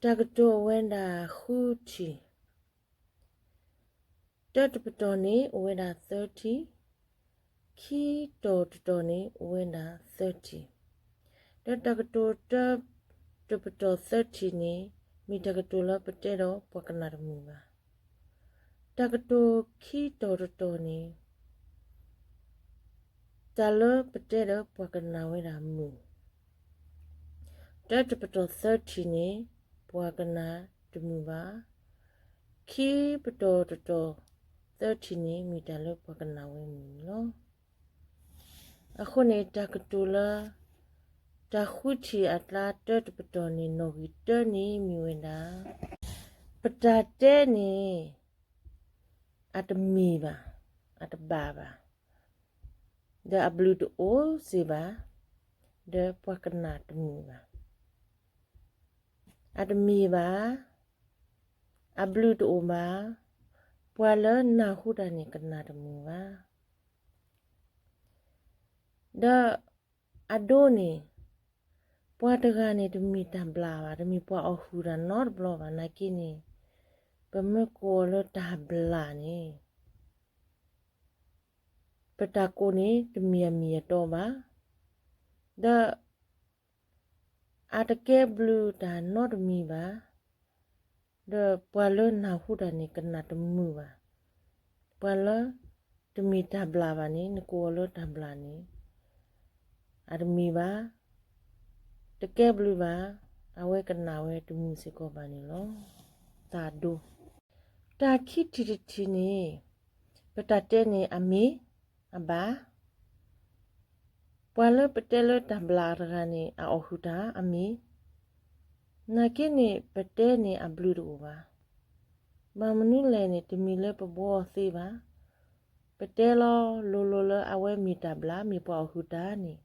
တၢ်ကတိၤအိၣ်ဝဲဒၣ်ဃုထံၣ်, တၢတပတီၢ်န့ၣ်အိၣ်ဝဲဒၣ်သၢထံၣ်, ခံတီၤတတီၢ်န့ၣ် အိၣ်ဝဲဒၣ်သၢထံၣ်, ဒီးတၢ်ကတိၤတၢတပတီၢ်သၢထံၣ်န့ၣ် မ့ၢ်တၢ်ကတိၤလၢပတဲဒီးပှၤကနၣ်တမုာ်ဘၣ်. တၢ်ကတိၤခံတီၤတတီၢ်န့ၣ် တၢ်လၢပတဲဒီးပှၤကနၣ်ဝဲဒၣ်မုာ်, တၢတပတီၢ်သၢထံၣ်န့ၣ် ပှၤကနၣ်တမုာ်ဘၣ်, ခံပတီၢ်တတီၢ်သၢထံၣ်န့ၣ် မ့ၢ်တၢ်လၢပှၤကနၣ်ဝဲမုာ်န့ၣ်လီၤ. အဃိန့ၣ် တၢ်ကတိၤလၢ တၢ်ဃုထံၣ်အကျါတၢတပတီၢ်န့ၣ် နီၣ်ဂံၢ်တၢန့ၣ်မ့ၢ်ဝဲဒၣ် ပတၢ်တဲန့ၣ် အတမံၤဘၣ်, အတဘၣ်ဘၣ်, ဒီးအဘျုးတအိၣ်စ့ၢ်ဘၣ်, ဒီးပှၤကနၣ်တမုာ်ဘၣ်. အတမံၤဘၣ်, အဘျုးတအိၣ်ဘၣ်, ပှၤလၢနၢ်ဟူတၢ်န့ၣ်ကနၣ်တမုာ်ဘၣ်. ဒီးအဒိန့ၣ် ပှၤတဂၤန့ၣ် တမ့ၢ်တၢ်ဘျၣ်ဘၣ်, တမ့ၢ်ပှၤအီၣ်ဟုၣ်တၢ်နီတဘျီဘၣ်. နာ်က့န့ၣ် ပမ့ၢ်ကိးအီၤလၢတၢ်ဘျၣ်န့ၣ် ပတၢ်ကိးန့ၣ် တမ့ၢ်အမ့ၢ်အတီဘၣ်, ဒီးအတကဲဘျုးတၢ်နီတမံၤဘၣ်, ဒီးပှၤလၢနၢ်ဟူတၢ်န့ၣ် ကနၣ်တမုာ်ဘၣ်. ပှၤလၢတမ့ၢ်တၢ်ဘျၣ်ဘၣ်န့ၣ် နကိးအီၤလၢတၢ်ဘျၣ်န့ၣ် အတမံၤဘၣ်, တကဲဘျုးဘၣ်, အဝဲကနၣ်ဝဲတမုာ်စ့ၢ်ကီးဘၣ်န့ၣ်လီၤ. တၢ်ဒိ တၢ်ခံထံၣ်တထံၣ်န့ၣ် ပတၢ်တဲန့ၣ်အမ့ၢ်အဘၣ်, ပှၤလၢပတဲလၢတၢ်ဘျၣ်တဂၤန့ၣ် အအီၣ်ဟုၣ်တၢ်အမ့ၢ်, နာ်က့န့ၣ် ပတဲန့ၣ်အဘျုးတအိၣ်ဘၣ်. ဘၣ်မနုၤလဲၣ်န့ၣ် တမ့ၢ်လၢပဘှီအီၤသ့ဘၣ်. ပတဲလီၤလိၤလိၤလၢအဝဲမ့ၢ်တၢ်ဘျၣ် မ့ၢ်ပှၤအီၣ်ဟုၣ်တၢ်န့ၣ်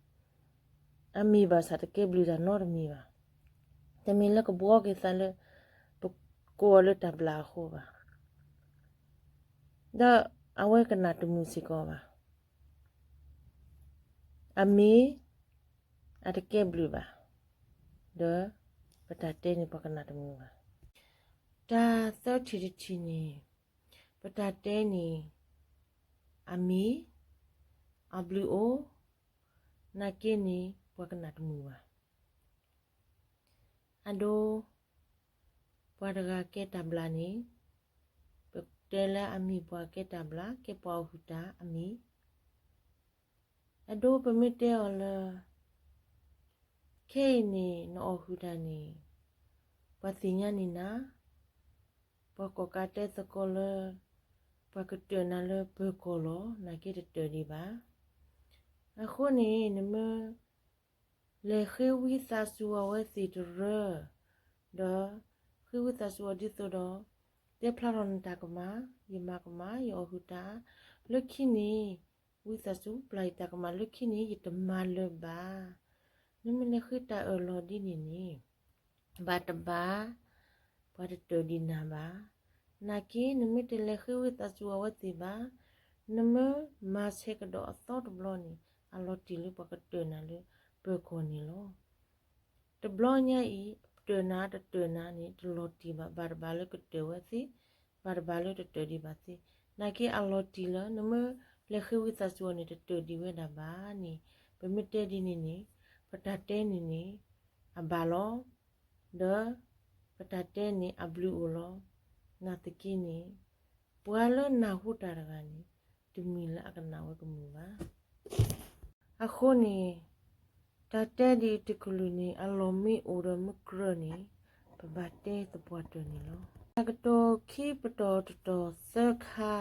အမ့ၢ်ဘၣ်ဆၣ်တကဲဘျုးတၢ်နီတမံၤဘၣ်. တမ့ၢ်လၢကဘှီက့ၤသးလၢ ပကိးအီၤလၢတၢ်ဘျၣ်အဃိဘၣ်. ဒီးအဝဲကနၣ်တမုာ်စ့ၢ်ကီးဘၣ်. အမ့ၢ်အတကဲဘျုးဘၣ်, ဒီးပတၢ်တဲန့ၣ်ပှၤကနၣ်တမုာ်ဘၣ်. တၢ်သၢထံၣ်တထံၣ်န့ၣ် ပတၢ်တဲန့ၣ် အမ့ၢ်အဘျုးအိၣ်, နာ်က့န့ၣ် ပှၤကနၣ်တမုာ်ဘၣ်. အဒိ ပှၤတဂၤကဲတၢ်ဘျၣ်န့ၣ် ပတဲလၢအမ့ၢ်ပှၤကဲတၢ်ဘျၣ် ကဲပှၤအီၣ်ဟုၣ်တၢ်အမ့ၢ်. အဒိ ပမ့ၢ်တဲအီၤလၢ ခဲအံၤန့ၣ် နအီၣ်ဟုၣ်တၢ်န့ၣ် ပှၤသ့ၣ်ညါန့ၢ်နၤ, ပှၤကိးကးတဲသကိးလၢ ပှၤကတၢၢ်နၤလၢပၢၤကီၢ်လီၤ, နာ်က့တတၢၢ်ဒံးဘၣ်. အဃိန့ၣ် နမ့ၢ်လဲၤဃ့ဝံသးစူၤအဝဲသ့ၣ်တရၢ, ဒီးဃ့ဝံသးစူၤအီၤဒ်သိးဒီး တဲဖျါထီၣ်နတၢ်ကမၣ်, ယမၤကမၣ်, ယအီၣ်ဟုၣ်တၢ်, လၢခံန့ၣ် ဝံသးစူၤပျၢ်ယတၢ်ကမၣ်, လၢခံန့ၣ် ယတမၤလၢၤဘၣ်. နမ့ၢ်လဲၤဃ့တၢ်အၢၣ်လီၤဒ်န့ၣ်န့ၣ် ဘၣ်တဘၣ် ပှၤတတၢၢ်ဒံးနၤဘၣ်. နာ်က့ နမ့ၢ်တလဲၤဃ့ဝံသးစူၤအဝဲသ့ၣ်ဘၣ်, နမ့ၢ်မၤဆဲးကဒီးအသီတဘျီန့ၣ် အလီၤတံၢ်လၢပှၤကတၢၢ်နၤလၢပၢၤကီၢ်န့ၣ်လီၤ. တဘျီညါအံၤ တၢၢ်နၤတတၢၢ်နၤန့ၣ် တလီၤတံၢ်ဘၣ်, ဘၣ်တဘၣ်လၢကတၢၢ်ဝဲသ့, ဘၣ်တဘၣ်လၢတတၢၢ်ဒံးဘၣ်သ့, နာ်က့အလီၤတံၢ်လၢ နမ့ၢ်လဲၤဃ့ဝံသးစူၤအီၤန့ၣ် တတၢၢ်ဒံးဝဲဒၣ်ဘၣ်န့ၣ်, ပမ့ၢ်တဲဒ်န့ၣ်န့ၣ် ပတၢ်တဲန့ၣ်န့ၣ် အဘၣ်လီၤ. ဒီးပတၢ်တဲန့ၣ်အဘျုးအိၣ်လီၤ. နာ်သက့န့ၣ် ပှၤလၢနၢ်ဟူတၢ်တဂၤန့ၣ် တမ့ၢ်လၢအကနၣ်ဝဲကမုာ်ဘၣ်. အဃိန့ၣ် တၢ်တဲဒ်အံၤတကလုာ်န့ၣ် အလီၢ်မ့ၢ်အိၣ်ဒီးမ့ၢ်ကြၢးန့ၣ် ပဘၣ်တဲသပှၢ်တၢၢ်န့ၣ်လီၤ. တၢ်ကတိၤခံပတီၢ်တတီၢ်သၢခါ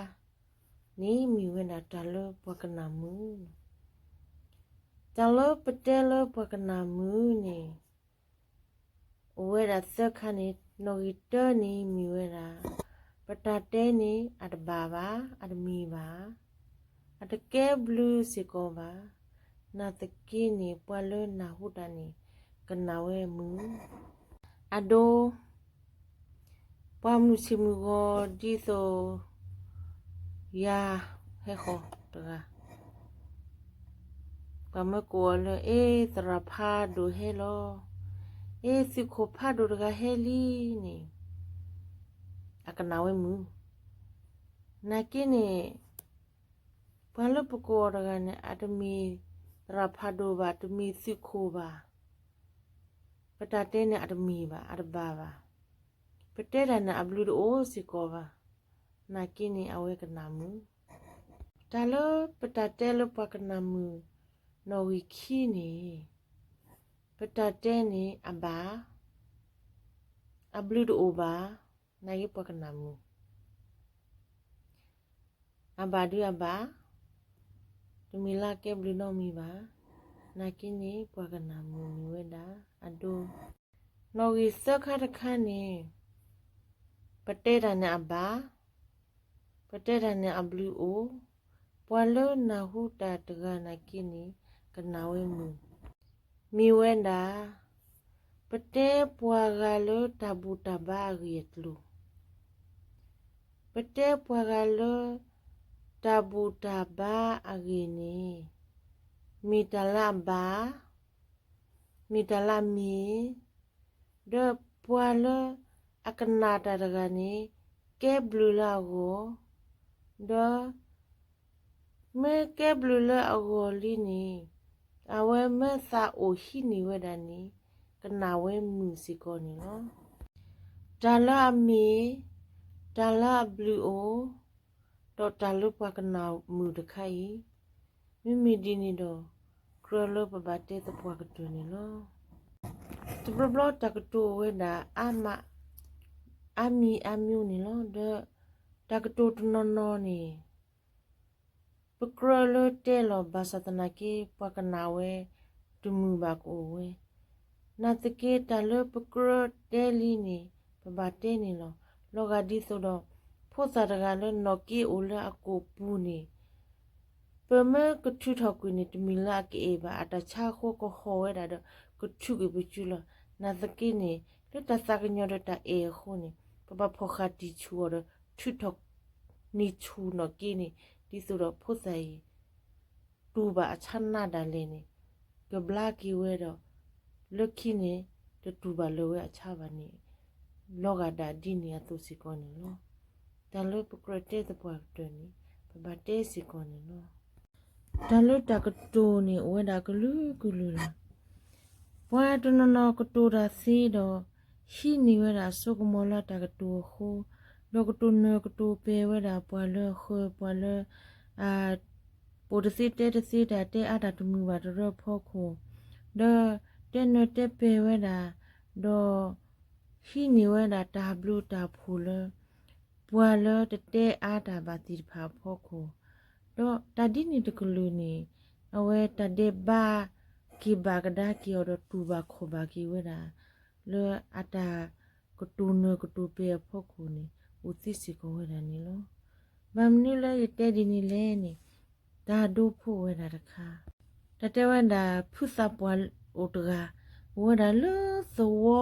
န့ၣ် မ့ၢ်ဝဲဒၣ်တၢ်လၢပှၤကနၣ်မုာ်, တၢ်လၢပတဲလၢပှၤကနၣ်မုာ်န့ၣ် အိၣ်ဝဲဒၣ်သၢခါန့ၣ်, နီၣ်ဂံၢ်တၢန့ၣ်မ့ၢ်ဝဲဒၣ် ပတၢ်တဲန့ၣ် အတဘၣ်ဘၣ်, အတမံၤဘၣ်, အတကဲဘျုးစ့ၢ်ကီးဘၣ်. နာ်သက့န့ၣ် ပှၤလၢနၢ်ဟူတၢ်န့ၣ် ကနၣ်ဝဲမုာ်. အဒိ ပှၤမုၢ်ဆ့ၣ်မုၢ်ဂီၤဒ်သိး ယၤဟဲဃီၤတဂၤ, ပှၤမၢကိးအီၤလၢ အ့ သရၣ်ဖးဒိၣ်ဟဲလီၤ. အ့ သုးခိၣ်ဖးဒိၣ်တဂၤဟဲလံန့ၣ် အကနၣ်ဝဲမုာ်. နာ်က့န့ၣ် ပှၤလၢပကိးအီၤတဂၤန့ၣ် အတမ့ၢ်သရၣ်ဖးဒိၣ်ဘၣ်, တမ့ၢ်သုးခိၣ်ဘၣ်. ပတၢ်တဲန့ၣ် အတမ့ၢ်ဘၣ်, အတဘၣ်ဘၣ်. ပတဲတၢ်န့ၣ် အဘျုးတအိၣ်စ့ၢ်ကီးဘၣ်. နာ်က့န့ၣ် အဝဲကနၣ်မုာ်. တၢ်လၢပတၢ်တဲလၢပှၤကနၣ်မုာ်နီၣ်ဂံၢ်ခံန့ၣ် ပတၢ်တဲန့ၣ်အဘၣ်, အဘျုးတအိၣ်ဘၣ်, နာ်က့ပှၤကနၣ်မုာ်. အဘၣ်ဒုအဘၣ်, တမ့ၢ်လၢအကဲဘျုးနီတမံၤဘၣ်. နာ်က့န့ၣ် ပှၤကနၣ်မုာ်မ့ၢ်ဝဲဒၣ်အဒိ. နီၣ်ဂံၢ်သၢခါတခါန့ၣ် ပတဲတၢ်န့ၣ်အဘၣ်, ပတဲတၢ်န့ၣ်အဘျုးအိၣ်, ပှၤလၢနၢ်ဟူတၢ်တဂၤနာ်က့န့ၣ် ကနၣ်ဝဲမုာ်. မ့ၢ်ဝဲဒၣ် ပတဲပှၤဂၤလၢတၢ်ဘူၣ်တၢ်ဘါအဂ့ၢ်အကျိၤ, ပတဲပှၤဂၤလၢတၢ်ဘူၣ်တၢ်ဘါအဂ့ၢ်န့ၣ် မ့ၢ်တၢ်လၢအဘၣ်, မ့ၢ်တၢ်လၢအမ့ၢ်, ဒီးပှၤလၢအကနၣ်တၢ်တဂၤန့ၣ် ကဲဘျုးလၢအဂီၢ်, ဒီး မ့ၢ်ကဲဘျုးလၢအဂီၢ်လံန့ၣ် အဝဲမ့ၢ်သးအိၣ်ဟံးန့ၢ်ဝဲဒၣ်န့ၣ် ကနၣ်ဝဲမုာ်စ့ၢ်ကီးန့ၣ်လီၤ. တၢ်လၢအမ့ၢ်, တၢ်လၢအဘျုးအိၣ်, ဒီးတၢ်လၢပှၤကနၣ်မုာ်တခါအံၤ, မ့မ့ၢ်ဒ်န့ၣ်ဒီး ကြၢးလၢပဘၣ်တဲသပှၢ်ကတၢၢ်န့ၣ်လီၤ. တဘျီဘျီတၢ်ကတိၤအိၣ်ဝဲဒၣ် အါမံၤအါမံၤန့ၣ်လီၤ. ဒီးတၢ်ကတိၤတနီၤနီၤန့ၣ် ပကြၢးလၢတဲလီၤ ဘၣ်ဆၣ်သနာ်က့ ပှၤကနၣ်ဝဲတမုာ်ဘၣ်ကအိၣ်ဝဲ. နာ်သက့ တၢ်လၢပကြၢးတဲလံန့ၣ် ပဘၣ်တဲန့ၣ်လီၤ. လီၤဂာ်ဒ်သိးဒီး ဖိသၣ်တဂၤလၢနီၣ်က့အိၣ်လၢအကိာ်ပူၤန့ၣ် ပမ့ၢ်ကထုးထီၣ်ကွံာ်န့ၣ် တမ့ၢ်လၢအကအဲၣ်ဘၣ်, အတၢ်ဆါအဃိကဟီၣ်ဝဲဒၣ်ဒီး ကထုးကွံာ်ပစုလီၤ. နာ်သက့န့ၣ် လၢတၢ်သးကညီၤဒီးတၢ်အဲၣ်အဃိန့ၣ် ပဘၣ်ဖီၣ်ဃာ်တံၢ်ဆူၣ်အီၤဒီး ထုးထီၣ်န့ၢ်ဆူၣ်နီၣ်က့န့ၣ် ဒ်သိးဒီးဖိသၣ်အံၤ တူၢ်ဘၣ်အဆါနါဒၣ်လဲာ်န့ၣ် ကဘျါက့ၤဝဲဒီး လၢခံန့ၣ် တတူၢ်ဘၣ်လၢၤဝဲအဆါဘၣ်န့ၣ် လီၤဂာ်ဒၣ်ဒ်န့ၣ်အသိးစ့ၢ်ကီးန့ၣ်လီၤ. တၢ်လၢပကြၢးတဲသပှၢ်ကတၢၢ်န့ၣ် ပဘၣ်တဲစ့ၢ်ကီးန့ၣ်လီၤ. တၢ်လၢတၢ်ကတိၤန့ၣ် အိၣ်ဝဲဒၣ်ကလုာ်ကလုာ်လီၤ. ပှၤတနီၤနီၤကတိၤတၢ်သ့ဒီး ဟံးန့ၢ်ဝဲဒၣ်အစိကမီၤလၢတၢ်ကတိၤအဃိ, ဒီးကတိၤနၢၤကတိၤပဲာ်ဝဲဒၣ်ပှၤလၢအဃၢၤ ပှၤလၢ ပိာ်တသ့တဲတသ့ တၢ်တဲအါတၢ်တမုာ်ဘၣ်တရၢအဖီခိၣ်, ဒီးတဲနၢၤတဲပဲာ်ဝဲဒၣ်, ဒီး ဟံးန့ၢ်ဝဲဒၣ်တၢ်ဘျုးတၢ်ဖှိၣ်လၢ ပှၤလၢတတဲအါတၢ်ဘၣ်သ့ၣ်တဖၣ်အဖီခိၣ်, ဒီးတၢ်ဒ်န့ၣ်တကလုာ်န့ၣ် အဝဲတၢ်ဒဲးဘးက့ၤဘၣ်ကဒါက့ၤအီၤဒီးတူၢ်ဘၣ်ခီၣ်ဘၣ်က့ၤဝဲဒၣ် လၢအတၢ်ကတိၤနၢၤကတိၤပဲာ်အဖီခိၣ်န့ၣ် အိၣ်သ့စ့ၢ်ကီးဝဲဒၣ်န့ၣ်လီၤ. ဘၣ်မနုၤလၢယတဲဒ်န့ၣ်လဲၣ်န့ၣ် တၢ်ဒိဖှိၣ်ဝဲဒၣ်တခါ တၢ်တဲဝဲဒၣ် ဖုသးပှၢ်အိၣ်တဂၤ အိၣ်ဝဲဒၣ်လၢသဝီ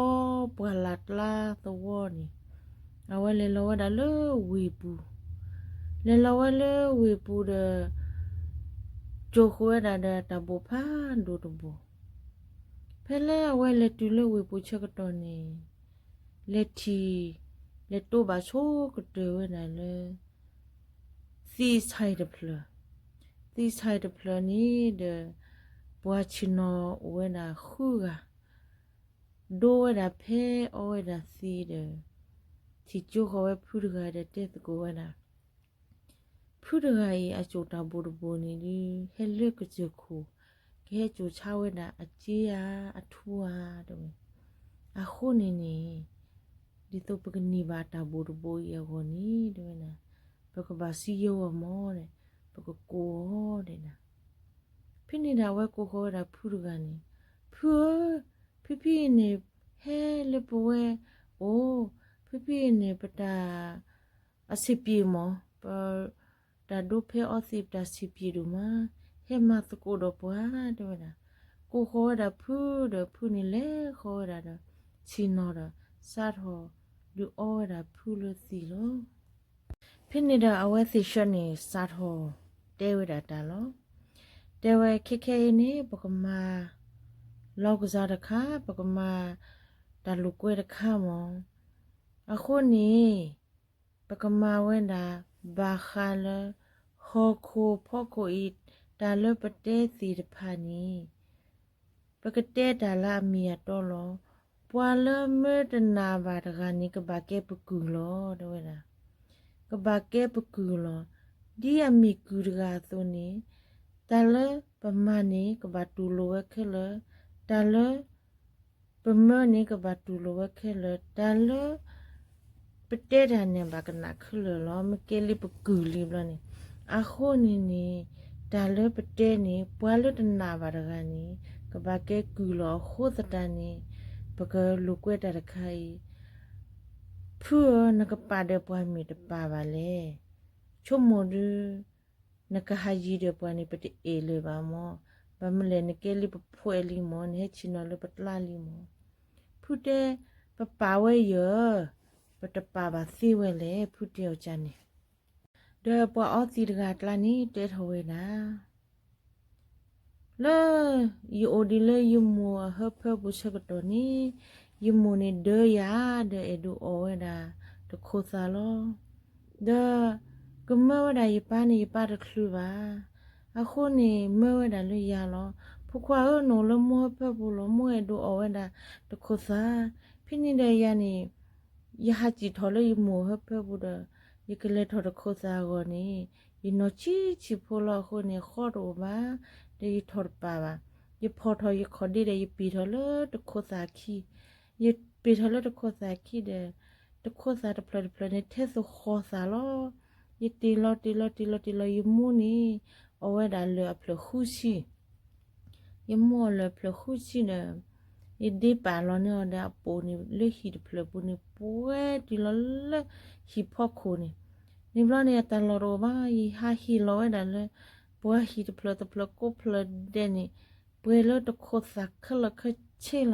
ပှၢ်လၢ်ကျါသဝီန့ၣ် အဝဲလဲၤလီၤဝဲဒၣ်လၢဝ့ၢ်ပူၤ, လဲၤလီၤဝဲလၢဝ့ၢ်ပူၤဒီး ကၠိဃုာ်ဝဲဒၣ်ဒီးတၢ်ဘိၣ်ဖးဒိၣ်တဘိၣ်, ဖဲလၢအဝဲလဲၤတုၤလၢဝ့ၢ်ပူၤဆၢကတီၢ်န့ၣ် လဲၤထံၣ် လဲၤတိဘၣ်ဆိကတၢၢ်ဝဲဒၣ်လၢ သံးဆဲးတဖျၢၣ်, သံးဆဲးတဖျၢၣ်န့ၣ်ဒီး ပှၤဆ့ၣ်နီၤအိၣ်ဝဲဒၣ်ဃုဂၤ, ဒိဝဲဒၣ်ဖဲအီဝဲဒၣ်သံးဒီး ထံၣ်ကၠိဃီၤဝဲဖုတဂၤဒီးတဲသကိးဝဲဒၣ် ဖုတဂၤအံၤအစိၣ်တၢ်ဘိၣ်တဘိၣ်န့ၣ်ဒုး ဟဲလၢကစၢၢ်ခိၣ် ကဟဲစိာ်ဆါဝဲဒၣ်အစ့ဧါ အထူဧါ တဲဝဲ. အဃိန့ၣ်န့ၣ် ဒ်သိးပကန့ၢ်ဘၣ်တၢ်ဘိၣ်တဘိၣ်အံၤအဂီၢ်န့ၣ် တဲဝဲဒၣ် ပကဘၣ်စံယိအီၤမၢ်ဒီး ပကကိးအီၤဒဲဒၣ်. ဖဲန့ၣ်ဒီးအဝဲကိးဃီၤဝဲဒၣ်ဖုတဂၤန့ၣ် ဖုဧၢ, ဖဲဖဲအံၤန့ၣ် ဟဲလၢပဝဲအိၣ်, ဖဲဖဲအံၤန့ၣ် ပတၢ် အဆင်ပြေမး, ပတၢ်ဒိဖဲအီသံး ပတၢ်ဆင်ပြေဒိၣ်မး, ဟဲမၤသကိးဒီးပှၤ တဲဝဲဒၣ်. ကိးဃီၤဝဲဒၣ်ဖုဒီး ဖုန့ၣ်လဲၤဃီၤဝဲဒၣ်ဒီး ဆ့ၣ်နီၤဒီး စးထီၣ်ဒုးအီဝဲဒၣ်ဖုလၢသံးလီၤ. ဖဲန့ၣ်ဒီးအဝဲသ့ၣ်ဆၢန့ၣ် စးထီၣ်တဲဝဲဒၣ်တၢ်လီၤ. တဲဝဲခဲခဲအံၤန့ၣ် ပကမၤ လီၤကစၢ်တခါ ပကမၤ တၢ်လိာ်ကွဲတခါမး. အဃိန့ၣ် ပကမၤဝဲဒၣ် ဘၣ်ဃးလၢ ဟီၣ်ခိၣ်ဖီခိၣ်အံၤ တၢ်လၢပတဲသ့ၣ်တဖၣ်န့ၣ် ပကတဲတၢ်လၢအမ့ၢ်အတီလီၤ. ပှၤလၢမၢတနာ်ဘၣ်တဂၤန့ၣ် ကဘၣ်ကဲပကုၢ်လီၤ တဲဝဲဒၣ်. ကဘၣ်ကဲပကုၢ်လီၤ. ဒ်အမ့ၢ်ကုၢ်တဂၤအသိးန့ၣ် တၢ်လၢပမၤန့ၣ် ကဘၣ်တူၢ်လိာ်ဝဲခဲလၢာ်, တၢ်လၢ ပမၢန့ၣ် ကဘၣ်တူၢ်လိာ်ဝဲခဲလၢာ်, တၢ်လၢ ပတဲတၢ်န့ၣ် ဘၣ်ကနၣ်ခဲလၢာ်လီၤ. မ့ၢ်ကဲလံပကုၢ်လံဘျီန့ၣ်. အဃိန့ၣ်န့ၣ် တၢ်လၢပတဲန့ၣ် ပှၤလၢတနာ်ဘၣ်တဂၤန့ၣ် ကဘၣ်ကဲကုၢ်လီၤ. အဃိသတးန့ၣ် ပကလိာ်ကွဲတၢ်တခါအံၤ, ဖုဧၢ, နကပာ်ဒီးပှၤမ့ၢ်တပာ်ဘၣ်လဲၣ်. ဆိကမိၣ်ဒုး နကဟးယံၤဒီးပှၤန့ၣ် ပတအဲၣ်လၢၤဘၣ်မး. ဘၣ်မနုၤလဲၣ် နကဲလံပဖှဲးလံမး, နဟဲဆ့ၣ်နီၤလၢပကျါလံမး. ဖုတဲ, ပပာ်ဝဲယၢၤ, ပတပာ်ဘၣ်သ့ဝဲလဲၣ်, ဖုတဲအီၤကန့ၣ်. ဒီးပှၤအီသံးတဂၤအကျါန့ၣ် တဲထီၣ်ဝဲဒၣ် လၢယအိၣ်ဒံးလၢယမိၢ်အဟၢဖၢပူၤဆၢကတီၢ်န့ၣ်, ယမိၢ်န့ၣ်ဒၢယၤ ဒီးအဲၣ်ဒိးအီၣ်ဝဲဒၣ်တခိၣ်သၣ်လီၤ. ဒီးကမၢဝဲဒၣ်ယပၢ်န့ၣ် ယပၢ်တချုးဘၣ်. အဃိန့ၣ်မၢဝဲဒၣ်လၢယၤလီၤ. ဖိခွါဧၢ, နအိၣ်လၢမိၢ်ဟၢဖၢပူၤလီၤ, မိၢ်အဲၣ်ဒိးအီၣ်ဝဲဒၣ်တခိၣ်သၣ်. ဖဲန့ၣ်ဒီးယၤန့ၣ် ယဟးစံၣ်ထီၣ်လၢယမိၢ်ဟၢဖၢပူၤဒီး ယကလဲၤထီၣ်တခိၣ်သၣ်အဂီၢ်န့ၣ်, ယနီၢ်ဆံးဆံးဖိလီၤအဃိန့ၣ် ဃီတအိၣ်ဘၣ်, ဒီးယထီၣ်တပာ်ဘၣ်. ယဖီၣ်ထီၣ်ယခီၣ်ဒ့ဒီး ယပ့ၤထီၣ်လၢတခိၣ်သၣ်ခံ, ယပ့ၤထီၣ်လၢတခိၣ်သၣ်ခံဒီး တခိၣ်သၣ်တဖျၢၣ်တဖျၢၣ်န့ၣ် ထဲသိးဃီၤသၣ်လီၤ. ယတ့ၢ်လီၤတ့ၢ်လီၤတ့ၢ်လီၤတ့ၢ်လီၤ ယမိၢ်န့ၣ် အီၣ်ဝဲဒၣ်လၢၢ်အဖျၢၣ်ဃုဆံ ယမိၢ်အီၣ်လၢၢ်ဖျၢၣ်ဃုဆံဒီး ယဒ့ပာ်လီၤန့ၢ်အီၤဒီးအပိာ်န့ၣ် လၢဟံၣ်တဖျၢၣ်ပူၤန့ၣ် ပှဲၤတုၤလီၤလၢဟံၣ်ဖီခိၣ်န့ၣ်. န့ၣ်ဘျီန့ၣ် အတၢ်လီၢ်တအိၣ်ဘၣ်, ယဟးဟ့ၣ်လီၤဝဲဒၣ်လၢ ပှၤဟံၣ်တဖျၢၣ်တဖျၢၣ်ကိးဖျၢၣ်ဒဲးန့ၣ် ပှဲၤလၢတခိၣ်သၣ်ခဲလၢာ်ခဲဆ့လီၤ.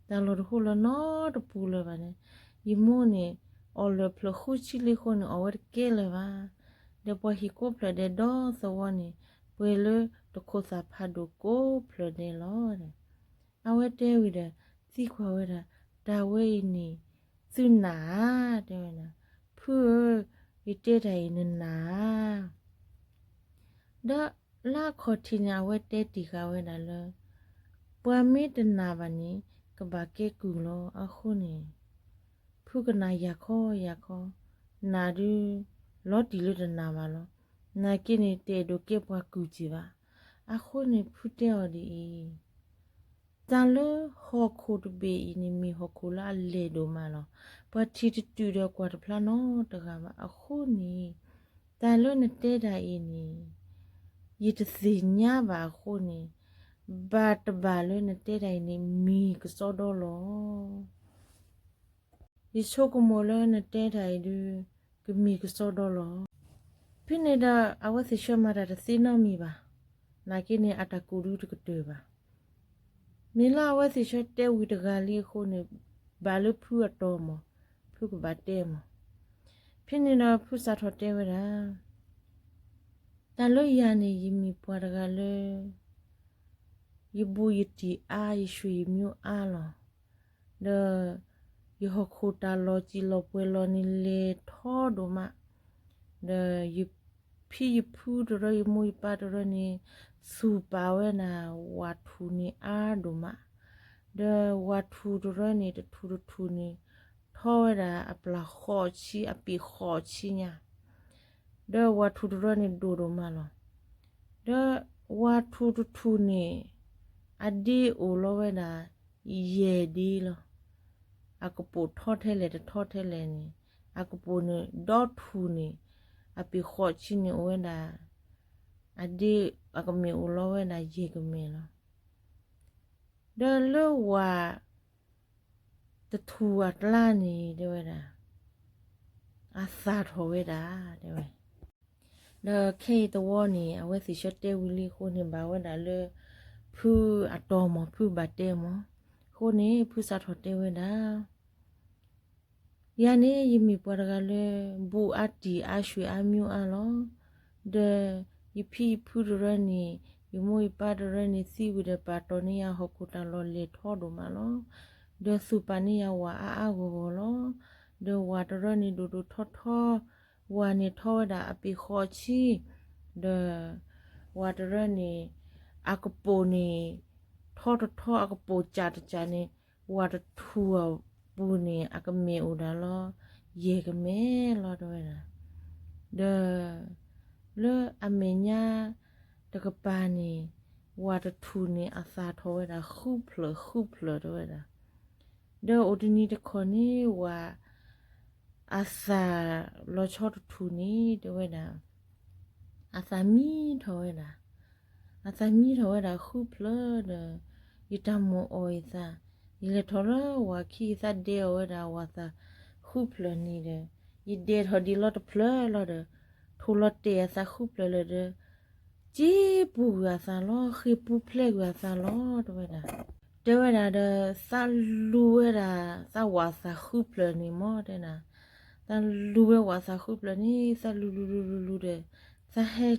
တၢ်လီၢ်တဟူးလၢၤနီတပူၤလၢၤဘၣ်န့ၣ်. ယမိၢ်န့ၣ် အီၣ်လၢၢ်ဖျၢၣ်ဃုဆံလံအဃိန့ၣ် အီၣ်ဝဲတကဲလၢၤဘၣ်. ဒီးပှၤဟံၣ်ကိးဖျၢၣ်ဒဲးဒီသဝီန့ၣ် ပှဲၤလၢတခိၣ်သၣ်ဖးဒိၣ်ကိးဖျၢၣ်ဒဲးလီၤ. အဝဲတဲဝံၤဒီး သံကွၢ်ဝဲဒၣ်, တၢ်ဝဲအံၤန့ၣ် သုနာ်ဧါ, တဲဝဲဒၣ်. ဖုဧၢ, ယတဲတၢ်အံၤနနာ်ဧါ. ဒီးလၢအခီၣ်ထံးန့ၣ် အဝဲတဲတ့ၢ်ဃာ်ဝဲဒၣ်လၢ ပှၤမ့ၢ်တနာ်ဘၣ်န့ၣ် ကဘၣ်ကဲကုၢ်လီၤ. အဃိန့ၣ် ဖုကနာ်ယၤခီယၤခီ, နာ်ဒုး လီၤတံၢ်လၢတနာ်ဘၣ်လီၤ. နာ်က့န့ၣ် တအဲၣ်ဒိးကဲပှၤကုၢ်က့ၤဘၣ်. အဃိန့ၣ် ဖုတဲအီၤဒ်အံၤ, တၢ်လၢဟီၣ်ခိၣ်တဘ့ၣ်အံၤန့ၣ် မ့ၢ်ဟီၣ်ခိၣ်လၢအလဲၢ်ဒိၣ်မးလီၤ. ပှၤထံၣ်တတုၤဒီးကွၢ်တဖျါနီတဂၤဘၣ်. အဃိန့ၣ် တၢ်လၢနတဲတၢ်အံၤန့ၣ် ယတသ့ၣ်ညါဘၣ်အဃိန့ၣ် ဘၣ်တဘၣ်လၢနတဲတၢ်အံၤန့ၣ် မ့ၢ်ကစီဒီလီၤ. ယဆိကမိၣ်လၢနတဲတၢ်အံၤဒုး ကမ့ၢ်ကစီဒီလီၤ. ဖဲန့ၣ်ဒီး အဝဲသ့ၣ်ဆှၢမၤတၢ်တသ့နီတမံၤဘၣ်. နာ်က့န့ၣ် အတၢ်ကူၣ်ဒုးတကတၢၢ်ဘၣ်. မ့ၢ်လၢအဝဲသ့ၣ်ဆှၢတဲဝံၤတဂၤလံအဃိန့ၣ် ဘၣ်လၢဖုအတီၢ်မး, ဖုကဘၣ်တဲမး. ဖဲန့ၣ်ဒီးဖုစးထီၣ်တဲဝဲဒၣ် တၢ်လၢယၤန့ၣ် ယမ့ၢ်ပှၤတဂၤလၢ ယဘူးယတံၢ်အါ, ယရွှေယမုၢ်အါလီၤ. ဒီးယဟီၣ်ခိၣ်တၢ်လီၢ်စံၣ်လီၤပှဲၤလီၤန့ၣ် လဲၤထီဒိၣ်မး. ဒီးယဖံယဖုတရၢ, ယမိၢ်ယပၢ်တရၢန့ၣ် သူၣ်ပာ်ဝဲဒၣ်ဝၣ်ထူၣ်န့ၣ်အါဒိၣ်မး. ဒီးဝၣ်ထူၣ်တရၢန့ၣ် တထူၣ်တထူၣ်န့ၣ် ထီဝဲဒၣ်အပျၢ်ဃိးဆံ, အပ့ၤဃိးဆံညါ. ဒီးဝၣ်ထူၣ်တရၢန့ၣ်ဒိၣ်ဒိၣ်မးလီၤ. ဒီးဝၣ်ထူၣ်တထူၣ်န့ၣ် အဒ့အိၣ်လီၤဝဲဒၣ် ယဲၢ်ဒ့လီၤ. အကပိာ်ထီထဲလဲၣ်တထီထဲလဲၣ်န့ၣ်, အကပိာ်န့ၣ် ဒီထူၣ်န့ၣ် အပ့ၤဃိးဆံန့ၣ်အိၣ်ဝဲဒၣ် အဒ့အကမ့ၢ်အိၣ်လီၤဝဲဒၣ်ယဲၢ်ကမ့ၢ်လီၤ. ဒီးလၢဝၣ်တထူၣ်အကျါန့ၣ် တဲဝဲဒၣ် အသၣ်ထီၣ်ဝဲဒၣ် တဲဝဲ. ဒီးခဲအံၤသဝီန့ၣ် အဝဲသ့ၣ်ဆှၢတဲဝံၤလံအဃိန့ၣ် ဘၣ်ဝဲဒၣ်လၢ ဖုအတီၢ်မး, ဖုဘၣ်တဲမး. အဃိန့ၣ် ဖုစးထီၣ်တဲဝဲဒၣ် ယၤန့ၣ် ယမ့ၢ်ပှၤတဂၤလၢ ဘူးအါတံၢ်အါ ရွှေအါမုၢ်အါလီၤ. ဒီးယဖံယဖုတရၢန့ၣ်, ယမိၢ်ယပၢ်တရၢန့ၣ် သံဝံၤဒီး ပာ်တီၢ်န့ၢ်ယၤဟီၣ်ခိၣ်တၢ်လီၢ်လဲၤထီဒိၣ်မးလီၤ. ဒီးသူၣ်ပာ်န့ၢ်ယၤဝၤအါအါဂီၢ်ဂီၢ်လီၤ. ဒီးဝၤတရၢန့ၣ်ဒိၣ်ဒိၣ်ထီထီ, ဝၤန့ၣ်ထီဝဲဒၣ်အပ့ၤဃီအဆံ, ဒီးဝၤတရၢန့ၣ် အကပိာ်န့ၣ် ထီတထီအကပိာ်ကၠးတကၠးန့ၣ် ဝၤတထူၣ်အပူၤန့ၣ် အကမဲာ်အိၣ်ဒၣ်လီၤ ယဲၢ်ကမဲာ်လီၤတဲဝဲဒၣ်. ဒီးလၢအမဲာ်ညါတကပၤန့ၣ် ဝၤတထူၣ်န့ၣ် အသၣ်ထီၣ်ဝဲဒၣ်ဃုဖျၢၣ်ဃုဖျၢၣ်တဲဝဲဒၣ်. ဒီးအိၣ်တနံၤတခီန့ၣ် ဝၤအသၣ်လီၤဆီတထူၣ်န့ၣ်တဲဝဲဒၣ် အသၣ်မံထီၣ်ဝဲဒၣ်, အသၣ်မံထီၣ်ဝဲဒၣ်ဃုဖျၢၣ်ဒီး ယတၢ်မိၣ်အီၣ်ယသး, ယလဲၤထီၣ်လၢဝၤခံ ယသးဒဲအီၣ်ဝဲဒၣ်ဝၤသၣ်ဃုဖျၢၣ်န့ၣ်ဒီး ယဒဲထီၣ်ဒံးလီၤတဖျၢၣ်လီၤဒီး ထိၣ်လီၤတဲာ်အသးဃုဖျၢၣ်လၢာ်ဒီး က့ပူၤကွံာ်အသးလီၤ, ဃ့ပူၤဖျဲးကွံာ်အသးလီၤ တဲဝဲဒၣ်. တဲဝဲဒၣ်ဒီး သးလူၤဝဲဒၣ် သးဝၤသၣ်ဃုဖျၢၣ်န့ၣ်မ့ၢ်တဲဒၣ်, သးလူၤဝဲဝၤသၣ်ဃုဖျၢၣ်န့ၣ် သးလူၤလူၤလူၤလူၤလူၤဒီး သးဟဲ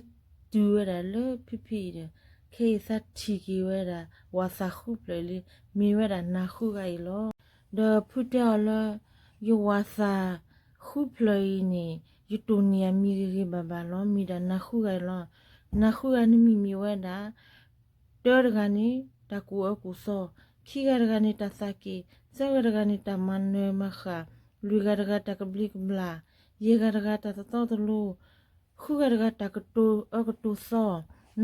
တုၤဝဲဒၣ်လၢဖံဖံအံၤဒီး ခဲအံၤသးထံၣ်က့ၤဝဲဒၣ် ဝၤသၣ်ဃုဖျၢၣ်လံ, မ့ၢ်ဝဲဒၣ်နၤဃုဂၤအံၤလီၤ. ဒီးဖုတဲအီၤလၢ ယဝၤသၣ်ဃုဖျၢၣ်အံၤန့ၣ် ယတိၢ်န့ၢ်အမံၤဂ့ၤဂ့ၤဘၣ်ဘၣ်လီၤ, မ့ၢ်ဒၣ်နၤဃုဂၤအံၤလီၤ. နၤဃုဂၤနမံၤမ့ၢ်ဝဲဒၣ် တၢတဂၤန့ၣ် တၢ်ကူၣ်အၢကူၣ်သီ, ခံဂၤတဂၤန့ၣ်တၢ်သးက့ၣ်, သၢဂၤတဂၤန့ၣ်တၢ်မၤနၢၤမၤဃၣ်, လွံၢ်ဂၤတဂၤတၢ်ကဘျံးကဘျၣ်, ယဲၢ်ဂၤတဂၤတၢ်သသီသလိ, ဃုဂၤတဂၤတၢ်ကတိၤအၢကတိၤသီ,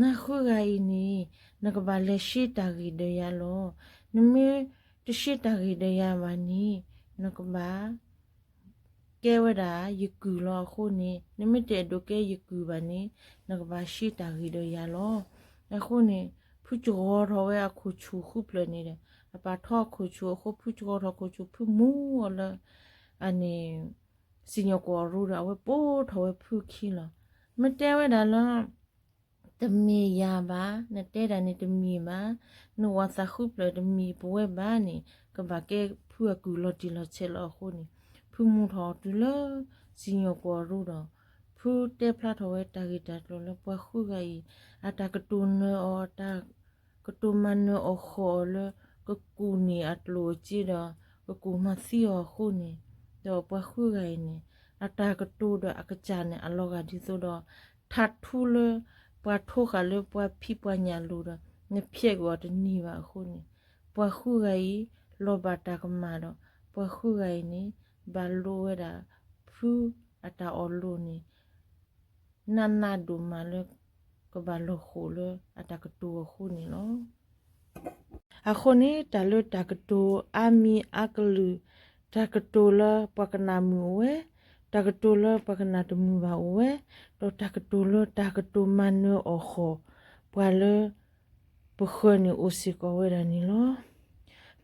နၤဃုဂၤအံၤန့ၣ် နကဘၣ်လဲၤရှ့တၢ်ဂ့ၢ်ဒီးယၤလီၤ. နမ့ၢ်တရှ့တၢ်ဂ့ၢ်ဒီးယၤဘၣ်န့ၣ် နကဘၣ် ကဲဝဲဒၣ်ယကုၢ်လီၤအဃိန့ၣ်, နမ့ၢ်တအဲၣ်ဒိးကဲယကုၢ်ဘၣ်န့ၣ် နကဘၣ်ရှ့တၢ်ဂ့ၢ်ဒီးယၤလီၤ. အဃိန့ၣ် ဖုကၠီထီၣ်ဝဲအခိၣ်ဆူၣ်ဃုဖျၢၣ်န့ၣ်ဒီး အပာ်ထီအခိၣ်ဆူၣ်အဃိ ဖုကၠီထီၣ်ခိၣ်ဆူၣ် ဖုမူအီၤလၢ အန့ၣ် စံၣ်ညီၣ်ကွီၢ်အရူဒီး အဝဲပိာ်ထီၣ်ဝဲဖုခံလီၤ. မ့ၢ်တဲဝဲဒၣ်လၢ တမ့ၢ်ယၤဘၣ်, နတဲဒၣ်န့ၣ်တမ့ၢ်ဘၣ်, နဝၤသၣ်ဃုဖျၢၣ်တမ့ၢ်ပဝဲဘၣ်န့ၣ် ကဘၣ်ကဲဖုအကုၢ်လီၤတံၢ်လီၤဆဲးလီၤအဃိန့ၣ်, ဖုမူထီၣ်တုၤလၢ စံၣ်ညီၣ်ကွီၢ်အရူဒီး ဖုတဲဖျါထီၣ်ဝဲတၢ်ဂ့ၢ်တၢ်ကျိၤလၢပှၤဃုဂၤအံၤ အတၢ်ကတိၤနၢၤအီၤ အတၢ် ကတိၤမၤနၢၤအီၣ်ဃီၣ်အီၤလၢ ကကူၣ်န့ၢ်အကျိၣ်အစ့ဒီး ကကူၣ်မၤသံအီၤအဃိန့ၣ်, ဒီးပှၤဃုဂၤအံၤန့ၣ် အတၢ်ကတိၤဒီးအကစၢ်န့ၣ် အလီၤဂာ်ဒ်သိးဒီး ထးထူလၢ ပှၤထိဃာ်လၢပှၤဖံးပှၤညၣ်လိၤဒီး နဖျဲးကွံာ်အီၤတန့ၢ်ဘၣ်အဃိန့ၣ်, ပှၤဃုဂၤအံၤ လီၤဘၣ်တၢ်ကမၣ်ဒီး ပှၤဃုဂၤအံၤန့ၣ် ဘၣ်လိဝဲဒၣ် ဖုအတၢ်အီၣ်လိၤန့ၣ် နးနးဒိၣ်မးလၢ ကဘၣ်လီၤဃိာ်လၢအတၢ်ကတိၤအဃိန့ၣ်လီၤ. အဃိန့ၣ် တၢ်လၢတၢ်ကတိၤအါမံၤအါကလုာ်, တၢ်ကတိၤလၢပှၤကနၣ်မုာ်အိၣ်ဝဲ, တၢ်ကတိၤလၢပှၤကနၣ်တမုာ်ဘၣ်အိၣ်ဝဲ, ဒီးတၢ်ကတိၤလၢတၢ်ကတိၤမၤနၢၤအီၣ်ဃီၣ် ပှၤလၢ ပဃၢၤန့ၣ်အိၣ်စ့ၢ်ကီးဝဲဒၣ်န့ၣ်လီၤ.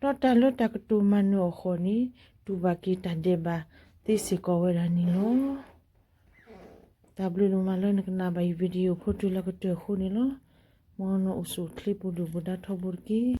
ဒီးတၢ်လၢတၢ်ကတိၤမၤနၢၤအီၣ်ဃီၣ်န့ၣ် တူၢ်ဘၣ်က့ၤတၢ်ဒဲးဘးသ့စ့ၢ်ကီးဝဲဒၣ်န့ၣ်လီၤ. တၢ်ဘျုးဒိၣ်မးလၢနကနၣ်ဘၣ်အံၤ video ဖိတုၤလၢကတၢၢ်အဃိန့ၣ်လီၤ. မ်နအိၣ်ဆူၣ်အိၣ်ချ့ပူၤဒုၣ်ပူၤဒါထီဘိတက့ၢ်.